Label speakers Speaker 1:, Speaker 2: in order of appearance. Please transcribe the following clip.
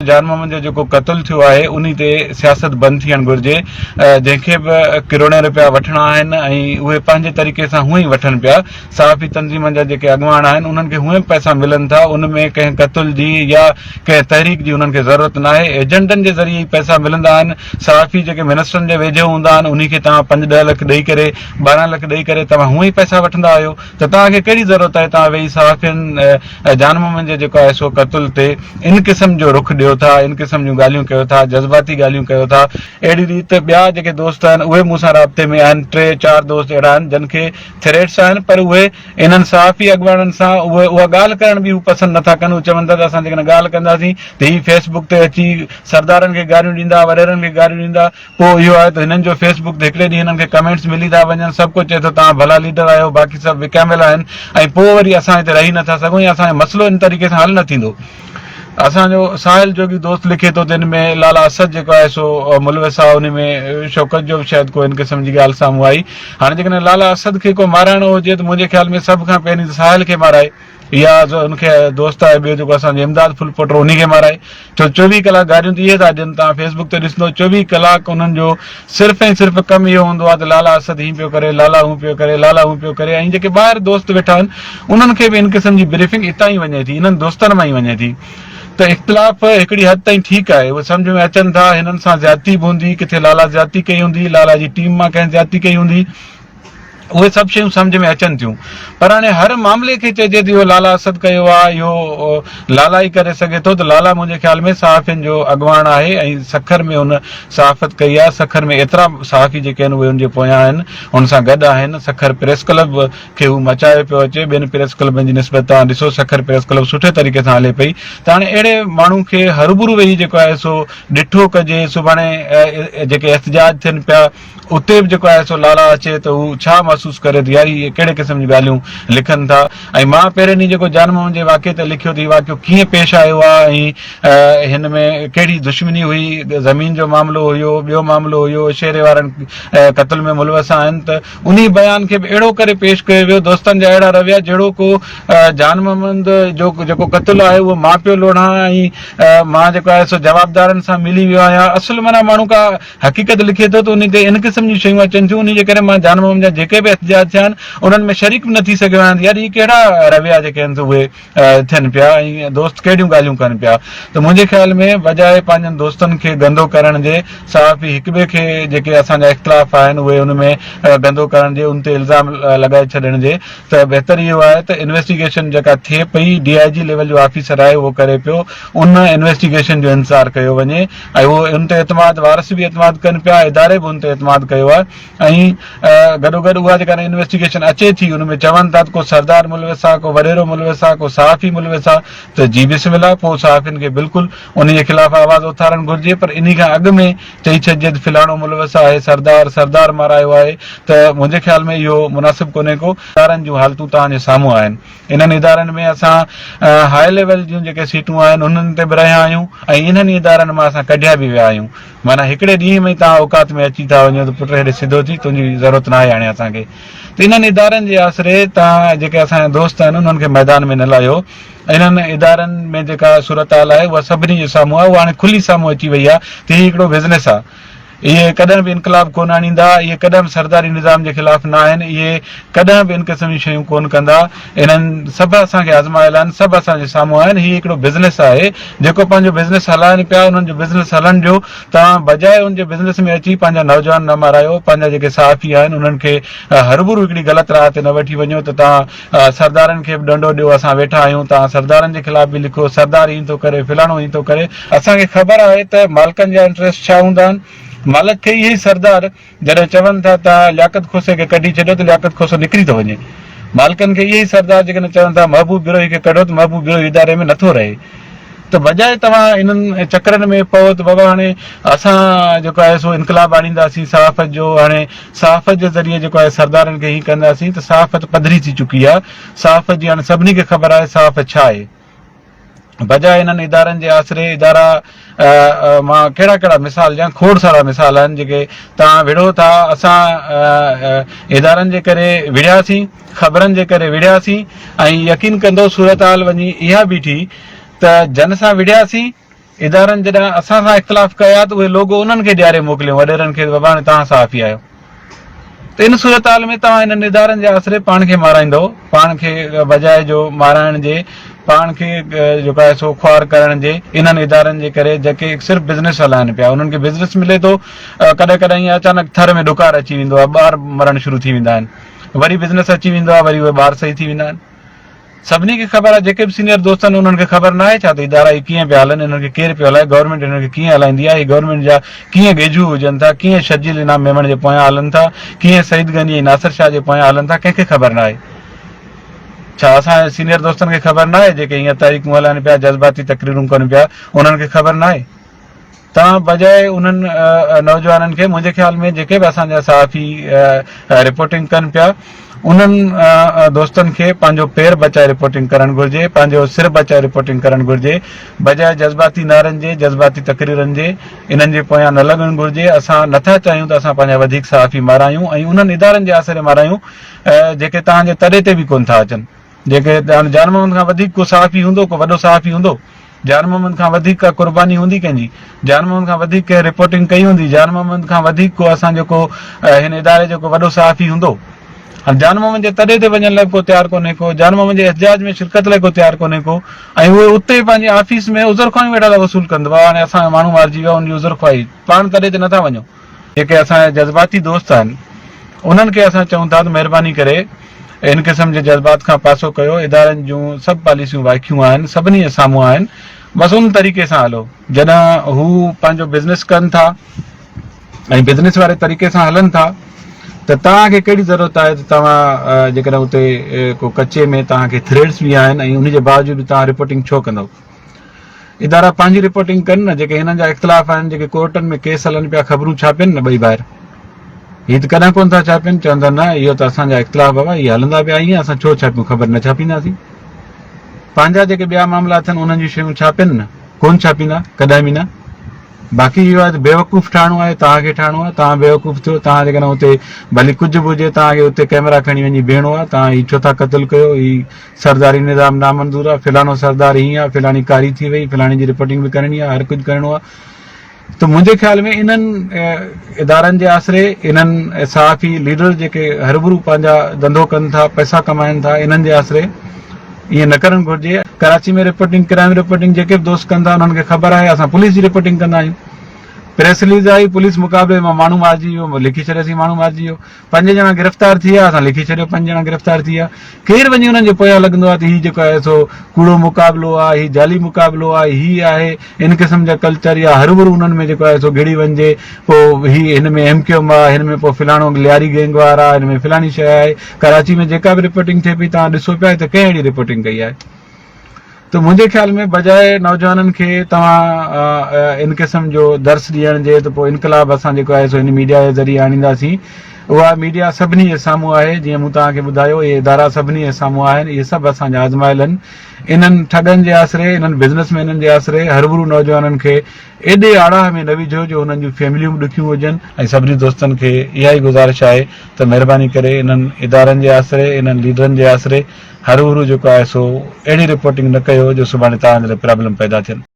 Speaker 1: جان محمد جو جيڪو قتل ٿيو آهي انهي تي سياست بند ٿيڻ گهرجي جنهن کي به ڪروڙين رپيا وٺڻا آهن ۽ اهي پنهنجي طريقي سان هونئن ئي وٺن پيا صحافي تنظيمن جا جيڪي اڳواڻ آهن انهن کي هونئن به پئسا ملن ٿا ان ۾ ڪنهن قتل جي يا ڪنهن تحريڪ جي انهن کي ضرورت ناهي ايجنٽن جي ذريعي ئي پئسا ملندا آهن صحافي جيڪي منسٽرن جي ويجهو هوندا آهن انهي کي توهان پنج ڏهه لک ڏئي ڪري 12 لک ڏئي ڪري توهان هونئن ئي پئسا وٺندا آهيو ته توهان کي ڪهڙي ضرورت آهي توهان ويهي صحافين جان محمد جي جيڪو آهي سو قتل تي ان قسم جو رخ ڏيو ٿا ان قسم جون ڳالهيون ڪيو ٿا جذباتي ڳالهيون ڪيو ٿا اهڙي ريت ٻيا جيڪي دوست آهن اهي مون سان رابطي ۾ آهن ٽي چار دوست اهڙا آهن جن کي ٿريٽس آهن پر اهي انهن صحافي اڳواڻن سان اهي اها ڳالهه ڪرڻ به هو پسند نٿا ڪن هو چون ٿا ته اسان جيڪڏهن ڳالهه ڪنداسين ته هي فيس بڪ تي اچي سردارن کي گاريون ڏيندا وڏيرن کي گاريون ڏيندا پوء اهو آهي ته هنن جو فيس بڪ تي هڪڙي ڏينهن هنن کي ڪمينٽس ملي ٿا وڃن سڀ ڪو چئي ٿو توهان ڀلا ليڊر آهيو باقي سڀ وڪاميل آهن ۽ پوء وري اسان هتي رهي نٿا سگهون يا اسان جو مسئلو ان طريقي سان حل نه ٿيندو. اسان جو ساحل جوڳي دوست لکي ٿو ته ان ۾ لالا اسد جيڪو آهي سو ملوث آهي ان ۾ شوڪت جو به شايد ڪو ان قسم جي ڳالهه سامهون آئي هاڻي جيڪڏهن لالا اسد کي ڪو مارائڻو هجي ته منهنجي خيال ۾ سڀ کان پهرين ته ساحل کي مارائي يا ان کي دوست آهي ٻيو جيڪو اسان جو امداد ڦلپوٽو انهي کي مارائي ڇو 24 ڪلاڪ گاريون ته اهي ٿا ڏين توهان فيس بڪ تي ڏسندو 24 ڪلاڪ انهن جو صرف ۽ صرف ڪم اهو هوندو آهي ته لالا اسد هين پيو ڪري لالا هون پيو ڪري لالا هون پيو ڪري ۽ جيڪي ٻاهر دوست ويٺا آهن انهن کي به ان قسم جي بريفنگ اتان ئي وڃي ٿي انهن دوستن مان ئي وڃي ٿي ته اختلاف هڪڙي حد تائين ٺيڪ آهي اهي سمجهه ۾ اچن ٿا هنن سان زيادتي به هوندي ڪٿي لالا زيادتي ڪئي هوندي لالا جي ٽيم مان ڪنهن زيادتي ڪئي هوندي اهي سڀ شيون سمجهه ۾ اچن ٿيون پر هاڻي هر معاملي کي چئجي ته اهو لالا اسد ڪيو آهي اهو لالا ئي ڪري سگهي ٿو ته لالا منهنجي خيال ۾ صحافين جو اڳواڻ آهي ۽ سکر ۾ هن صحافت ڪئي آهي سکر ۾ ايترا صحافي جيڪي آهن اهي ان جي پويان آهن ان سان گڏ آهن سکر پريس ڪلب کي هو مچايو پيو اچي ٻين پريس ڪلبن جي نسبت توهان ڏسو سکر پريس ڪلب سٺي طريقي سان هلي پئي ته هاڻي اهڙي ماڻهو کي هروڀرو ويهي جيڪو آهي سو ڏٺو ڪجي سڀاڻي جيڪي احتجاج ٿين پيا اتي به جيڪو آهي سو لالا اچي ته هو ڇا محسوس ڪري ته يار هي ڪهڙي قسم جون ڳالهيون لکن ٿا ۽ مان پهرين ڏينهن جيڪو جان محمد جي واقعي تي لکيو ته هي واقعو ڪيئن پيش آيو آهي ۽ هن ۾ ڪهڙي دشمني هئي زمين جو معاملو هيو ٻيو معاملو هيو شهري وارن قتل ۾ ملوث آهن ته انهي بيان کي به اهڙو ڪري پيش ڪيو ويو دوستن جا اهڙا رويا جهڙو ڪو جان محمد جو جيڪو قتل آهي اهو مان پيو لوڙهان ۽ مان جيڪو آهي سو جوابدارن سان ملي ويو آهيان اصل معنيٰ ماڻهو ڪا حقيقت لکي ٿو ته انهي تي ان قسم جون شيون اچن ٿيون انهي جي ڪري مان جان محمد جا جيڪي به احتجاج ٿيا آهن انهن ۾ شريڪ به نه ٿي سگهيو آهيان ته يار هي ڪهڙا رويا جيڪي آهن سو اهي ٿين پيا ۽ دوست ڪهڙيون ڳالهيون ڪن پيا ته منهنجي خيال ۾ بجاء پنهنجن دوستن کي گندو ڪرڻ جي صحافي هڪ ٻئي کي جيڪي اسان جا اختلاف آهن اهي ان ۾ گندو ڪرڻ جي ان تي الزام لڳائي ڇڏڻ جي ته بهتر اهو آهي ته انويسٽيگيشن جيڪا ٿئي پئي ڊي I جي ليول جو آفيسر آهي اهو ڪري پيو ان انويسٽيگيشن جو انتظار ڪيو وڃي ۽ اهو ان تي اعتماد وارث به اعتماد ڪن پيا اداري به ان تي اعتماد ڪيو آهي ۽ گڏوگڏ اها جيڪا انويسٽيگيشن اچي ٿي ان ۾ چون ٿا ته ڪو سردار ملوث آهي ڪو وڏيرو ملوث آهي ڪو صحافي ملوث آهي ته جي بسم الله پوء صحافين کي بلڪل انهي جي خلاف آواز اٿارڻ گهرجي پر انهي کان اڳ ۾ چئي ڇڏجي ته فلاڻو ملوث آهي، سردار، سردار مارايو آهي ته منهنجي خيال ۾ اهو مناسب ڪونهي ڪو. ادارن جون حالتون توهان جي سامهون آهن. انهن ادارن ۾ اسان هاء ليول جون جيڪي سيٽون آهن انهن تي به رهيا آهيون ۽ انهن ئي ادارن مان اسان ڪڍيا به ويا آهيون. معنيٰ هڪڙي ڏينهن ۾ ئي توهان اوقات ۾ اچي ٿا وڃو ته پٽ هيڏي سڌو ٿي تنهنجي ضرورت ناهي هاڻي اسان کي. ته انهن ادارن جي آسري توهان جيڪي اسان جا دوست آهن انهن کي ميدان ۾ نه لاهيو. انهن ادارن ۾ جيڪا صورتحال آهي اها سڀني جي سامهون آهي اها هاڻي کلي سامهون اچي وئي آهي ته هي هڪڙو بزنس آهي اهي ڪڏهن به انقلاب ڪونه آڻيندا اهي ڪڏهن به سرداري نظام جي خلاف نه آهن اهي ڪڏهن به ان قسم جون شيون ڪونه ڪندا انهن سڀ اسان کي آزمايل آهن سڀ اسان جي سامهون آهن هي هڪڙو بزنس آهي جيڪو پنهنجو بزنس هلائن پيا انهن جو بزنس هلڻ ڏيو توهان بجاء ان جي بزنس ۾ اچي پنهنجا نوجوان نه مارايو پنهنجا جيڪي صحافي آهن انهن کي هربرو هڪڙي غلط راهه تي نه وٺي وڃو ته توهان سردارن کي به ڏنڊو ڏيو اسان ويٺا آهيون توهان سردارن جي خلاف به لکو سردار ائين ٿو ڪري فلاڻو ائين ٿو ڪري. اسان کي خبر آهي ته مالڪن جا انٽريسٽ ڇا هوندا آهن مالڪ کي اهي ئي سردار جڏهن چون ٿا ته لياقت کوسي کي ڪڍي ڇڏيو ته لياقت کوسو نڪري ٿو وڃي مالڪن کي اهي ئي سردار جيڪڏهن چون ٿا محبوب بروهي کي ڪڍو ته محبوب بروهي اداري ۾ نٿو رهي ته بجاء توهان انهن چڪرن ۾ پئو ته بابا هاڻي اسان جيڪو آهي سو انقلاب آڻينداسين صحافت جو هاڻي صحافت جي ذريعي جيڪو آهي سردارن کي هي ڪنداسين ته صحافت پڌري ٿي چڪي آهي صحافت جي هاڻي سڀني کي خبر آهي صحافت ڇا آهي بجاء انهن ادارن جي آسري ادارا مان ڪهڙا ڪهڙا مثال ڏيان کوڙ سارا مثال آهن جيڪي توهان وڙهو ٿا اسان ادارن جي ڪري وڙهياسين خبرن جي ڪري وڙهياسين ۽ يقين ڪندو صورتحال وڃي اها بيٺي ته جن سان وڙهياسين. ادارن جڏهن اسان سان اختلاف ڪيا ته اهي لوگو انهن کي ڏياري موڪليون وڏيرن کي ته بابا هاڻي توهان صحافي آهيو ته ان صورتحال ۾ توهان انهن ادارن جي آسري پاڻ کي مارائيندو پاڻ کي بجاء جو مارائڻ جي پاڻ کي جيڪو آهي سو خوار ڪرڻ جي انهن ادارن جي ڪري جيڪي صرف بزنس هلائن پيا انهن کي بزنس ملي ٿو ڪڏهن ڪڏهن ائين اچانڪ ٿر ۾ ڏڪار اچي ويندو آهي ٻار مرڻ شروع ٿي ويندا آهن وري بزنس اچي ويندو آهي وري اهي ٻار صحيح ٿي ويندا آهن سڀني کي خبر آهي جيڪي به سينيئر دوست آهن انهن کي خبر ناهي ڇا ته ادارا هي ڪيئن پيا هلن انهن کي ڪير پيو هلائي گورنمينٽ انهن کي ڪيئن هلائيندي آهي هي گورنمينٽ جا ڪيئن ڳيجهو هجن ٿا ڪيئن شرجيل انعام ميمڻ جي پويان هلن ٿا ڪيئن سعيد غني ۽ ناصر شاهه جي پويان هلن ٿا ڪنهن کي خبر ناهي ڇا اسان جي سينيئر دوستن کي خبر ناهي جيڪي هينئر تحريڪون هلائن پيا جذباتي تقريرون ڪن پيا انهن کي خبر ناهي تان بجاء انهن نوجوانن کي منهنجي خيال ۾ جيڪي به اسان جا صحافي رپورٽنگ ڪن پيا انهن دوستن کي پنهنجو پير بچائي رپورٽنگ ڪرڻ گهرجي پنهنجو سر بچائي رپورٽنگ ڪرڻ گهرجي بجاء جذباتي نعرن جي جذباتي تقريرن جي انهن جي پويان نه لڳڻ گهرجي اسان نٿا چاهيون ته اسان پنهنجا وڌيڪ صحافي مارايون ۽ انهن ادارن جي آسري مارايون جيڪي توهان جي تڏي تي به ڪونه ٿا اچن جيڪي جان محمد کان وڌيڪ ڪو صحافي هوندو ڪو وڏو صحافي هوندو جان محمد کان وڌيڪ ڪا قرباني هوندي ڪنهن جي؟ جان محمد کان وڌيڪ ڪنهن رپورٽنگ ڪئي هوندي؟ جان محمد کان وڌيڪ ڪو اسان جو ڪو هن اداري جو ڪو وڏو صحافي هوندو؟ هاڻ جان محمد جي تڏي تي وڃڻ لاء به ڪو تيار ڪونهي ڪو، جان محمد جي احتجاج ۾ شرڪت لاء ڪو تيار ڪونهي ڪو ۽ اهي اتي پنهنجي آفيس ۾ عذر خواهيون ويٺا ٿا وصول ڪن ته بابا هاڻي اسان جو ماڻهو مارجي ويو آهي ان جي عذر خواهي پاڻ تڏي تي نٿا وڃو. جيڪي اسان جا جذباتي دوست آهن انهن کي اسان چئون ٿا ته مهرباني ڪري ان قسم جي جذبات کان پاسو ڪيو، ادارن جون سڀ پاليسيون وائکيون آهن، سڀني جي سامهون آهن، بس ان طريقي سان هلو. جڏهن هو پنهنجو بزنس ڪن ٿا ۽ بزنس واري طريقي سان هلن ٿا ته توهان کي ڪهڙي ضرورت آهي ته توهان جيڪڏهن اتي ڪو ڪچي ۾ توهان کي ٿريٽس به آهن ۽ ان جي باوجود به توهان رپورٽنگ ڇو ڪندؤ؟ ادارا پنهنجي رپورٽنگ ڪن نه جيڪي هنن جا اختلاف آهن جيڪي ڪورٽن ۾ ڪيس هلن پيا خبرون ڇاپين نه ٻئي ڀائر هي ته ڪڏهن ڪونه ٿا ڇاپين چون ٿا نه اهو ته اسان جا اختلاف بابا اهي هلندا پيا ائين اسان ڇو ڇاپيون خبر نه ڇاپينداسين پنهنجا جيڪي ٻيا معاملا اٿن انهن جون شيون ڇاپين نه ڪونه ڇاپيندا ڪڏهن به نه باقي اهو آهي ته بيوقوف ٺاهڻو آهي توهان کي ٺاهڻو آهي توهان بيوقوف ٿيو توهان جيڪڏهن اتي ڀلي ڪجهه به هجي توهان کي اتي ڪئميرا کڻي وڃي بيهڻو آهي توهان هي ڇو ٿا قتل ڪيو هي سرداري نظام نامنظور آ، فلاڻو سردار هيئن آ، فلاڻي ڪاري ٿي وئي، فلاڻي جي رپورٽنگ به ڪرڻي آ، هر ڪجهه ڪرڻو آ ته منهنجي خيال ۾ انهن ادارن جي آسري انهن صحافي ليڊر جيڪي هربرو پنهنجا ڌنڌو ڪن ٿا، پئسا ڪمائن ٿا، انهن جي آسري ائين نه ڪرڻ گهرجي. ڪراچي ۾ رپورٽنگ، ڪرائم رپورٽنگ جيڪي به دوست ڪن ٿا انهن کي خبر آهي اسان پوليس جي رپورٽنگ ڪندا آهيون. پريس رليز آئي پوليس مقابلي مان ماڻهو مارجي ويو لکي ڇڏياسين ماڻهو مارجي ويو. پنج ڄڻا گرفتار ٿي ويا، اسان لکي ڇڏيو پنج ڄڻا گرفتار ٿي ويا. ڪير وڃي انهن جي پويان لڳندو آهي ته هي جيڪو آهي سو ڪوڙو مقابلو آهي، هي جعلي مقابلو آهي، هي آهي ان قسم جا ڪلچر يا هروڀرو انهن ۾ جيڪو آهي سو گهڙي وڃجي پوء هي هن ۾ ايم ڪيو ايم آهي، هن ۾ پوء فلاڻو لياري گينگ وارا آهي، هن ۾ فلاڻي شيء آهي. ڪراچي ۾ جيڪا به رپورٽنگ ٿئي پئي توهان ڏسو پيا ته ڪنهن اهڙي رپورٽنگ ڪئي آهي. ته منهنجي خيال ۾ بجاء نوجوانن کي توهان ان قسم جو درس ڏيڻ جي ته پوء انقلاب اسان جيڪو آهي سو هن ميڊيا جي ذريعي آڻينداسين اها ميڊيا سڀني جي سامهون آهي جيئن مون توهان کي ٻڌايو اهي ادارا سڀني جي سامهون آهن اهي سڀ اسان جا آزمايل آهن انهن ٺڳن جي آسري انهن بزنس مينن جي آسري هربرو نوجوانن کي ايڏي آڙاهه ۾ نه وجهو جو انهن جون فيمليون به ڏکيون هجن. ۽ سڀني دوستن کي اها ئي گذارش آهي ته مهرباني ڪري انهن ادارن جي آسري انهن ليڊرن جي آسري هروڀرو جيڪو آهي سو اهڙي رپورٽنگ نه ڪيو جو سڀاڻي توهان جي لاء پرابلم پيدا ٿين.